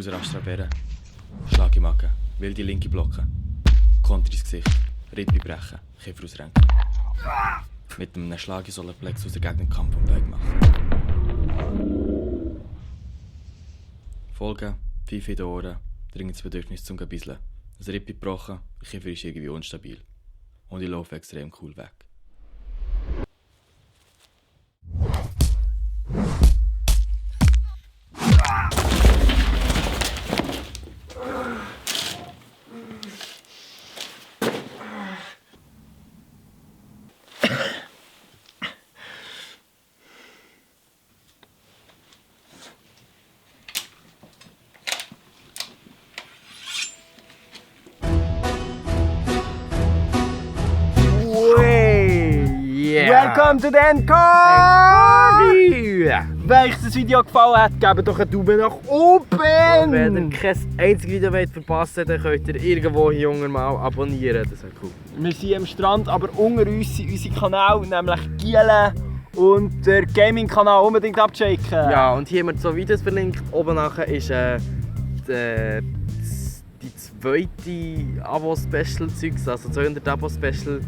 Ausraster Bären, Schlag im Magen, wilde linke Blocke, Konter ins Gesicht, Rippe brechen, Kiefer ausrenken. Mit einem Schlag in Solarplexus den Gegner Kampf und Weg machen. Folgen, Pfeife in den Ohren, dringendes Bedürfnis zum Gebisseln. Ein Rippe gebrochen, der Kiefer ist irgendwie unstabil. Und ich laufe extrem cool weg. Welcome to the Endcard! Wenn euch das Video gefallen hat, gebt doch einen Daumen nach oben! Wenn ihr kein einziges Video verpasst habt, dann könnt ihr irgendwo hier unten mal abonnieren. Das wäre cool. Wir sind am Strand, aber unter uns sind unsere Kanäle, nämlich Giele und der Gaming-Kanal unbedingt abchecken. Ja, und hier haben wir zwei Videos verlinkt. Oben nachher ist die zweite Abo-Special-Zeugs, also 200 Abo-Special.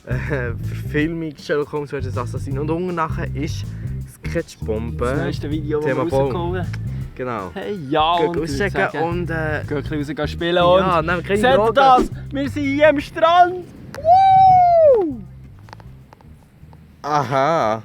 Verfilmung Sherlock Holmes vs. Assassin. Und unten nachher ist Sketchbombe. Das nächste Video, das wir Thema rausgeholt. Genau. Hey, ja, Geht und auschecken und gehen ein bisschen raus spielen ja, und nehmen keine seht ihr Drogen. das? Wir sind hier am Strand! Woo! Aha.